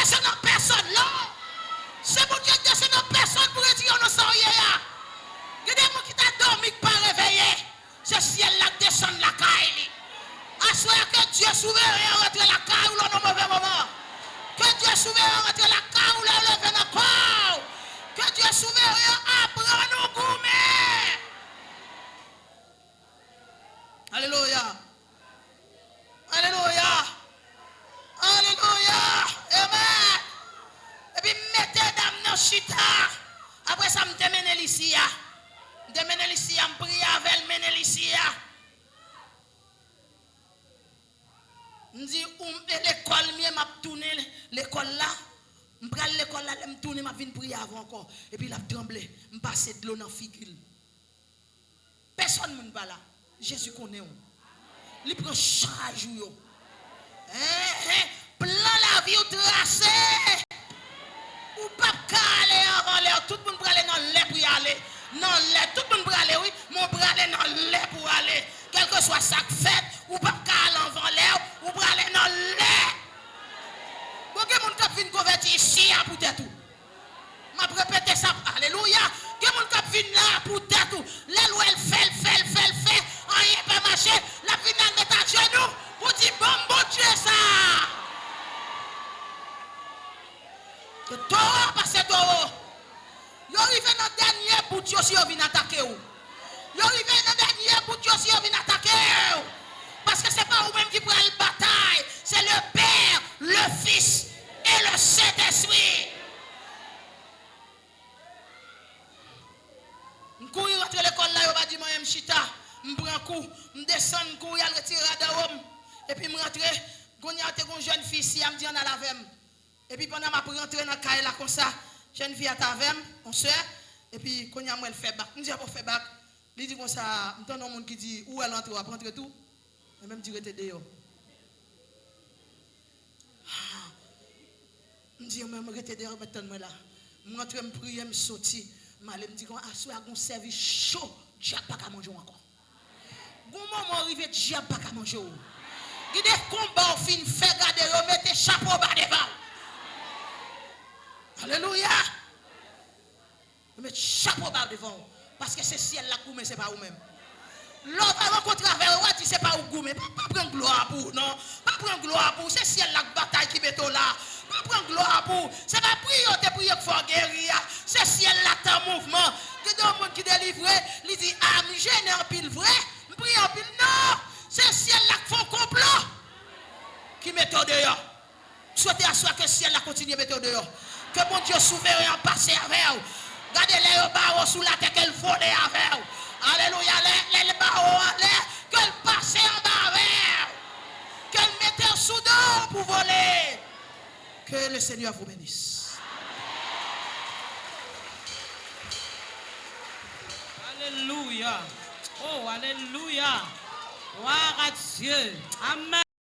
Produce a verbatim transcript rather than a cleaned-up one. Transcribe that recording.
desann an pèsòn, non. Se Bondye k desann an pèsòn pou retire w nan sa w ye a. Gen de moun ki ta dòmi, k pa reveye. Se syèl la k desann lakay li. Aswè a, ke Dye souveren an rantre lakay ou lè w nan move moman. Ke Dye souveren an rantre lakay ou lè w leve nan kò w. Ke Dye souveren an aprann ou goumen. Alelouya. Alelouya. Alelouya. Amen. Epi m mete dam nan chita. Apre sa, m te mennen l isi a. M te mennen l isi a, m priye avè l, mennen l isi a. M di, ou m e lekòl m ye, m ap tounen lekòl la. M pral lekòl la, lè m tounen, m ap vin priye avè w ankò. Epi l ap tranble. M pase dlo nan figi l. Pèsòn moun pa la. Jezi konnen w. Li pran chaj ou yo. Enhen. Plan lavi w trase. Ou p ap ka ale anvan lè w. Tout moun prale nan lè pou y ale. Nan lè. Tout moun prale, wi. Men w prale nan lè pou w ale. Kèlkeswa sa k fèt, ou p ap ka al anvan lè w. Ou prale nan lè. Bon, gen moun k ap vin konvèti isi a poutèt ou. M ap repete sa, alelouya. Gen moun k ap vin la poutèt ou. Lè l wè l fè, l fè, l fè, l fè, anyen pa mache, l ap vin al met ajenou pou di, ban m Bondye sa. Ke towo pase towo. Yo rive nan dènye bout yo si yo vin atake w. Yo rive nan dènye bout yo si yo vin atake w. Paske se pa ou menm ki pral batay. Se le Père, le Fils et le Saint-Esprit. M kouri rantre lekòl la, yo pa di m anyen, m chita, m pran kou, m desann, m kouri al retire rad anwo m. Epi m rantre, kounye a te gon jèn fi isi a, m di ann al avè m. Epi pandan m ap rantre nan kay la konsa, jèn fi a t avè m, yon sè, epi kounye a m wè l fè bak. M di, "A bon, fè bak?" Li di konsa, m tande yon moun ki di, "Ou wè l antre, w ap antre tou?" Mwen menm di, "Rete deyò." Ah. M di, "Mwen, mwen rete deyò, mwen tann mwen la." M rantre, m priye, m soti, m ale, m di, "Kon aswè a gon sèvis cho, dyab pa ka manje w ankò." Gon moman w rive, dyab pa ka manje w. Gen de konba w fin fè, gade, yo mete chapo ba devan w. Alelouya! Yo met chapo ba devan w. Paske se syèl la k goumen, se pa ou menm. Lè w va rankontre avè yo, w a di se pa ou k goumen. Pa, pa pran glwa pou ou, non. Pa pran glwa pou ou. Se syèl la k batay ki mete w la. Pa pran glwa pou ou. Se pa priye w te priye k fè w geri a. Se syèl la k an mouvman. Gen de moun ki delivre, li di, "A, m jennen anpil vre, m priye anpil." Non! Se syèl la k fè w konplo ki mete w deyò. M swete aswè ke syèl la kontinye mete w deyò. Ke Bondye souveren an pase avè w. Gade lè yo ba w sou latè, ke l vole avè w. Alelouya. Lè, lè l ba w anlè, ke l pase anba avè w. Ke l mete w sou do w pou vole. Que le Seigneur vous bénisse. Alelouya. Oh, alelouya. Gloire à Dieu. Amen.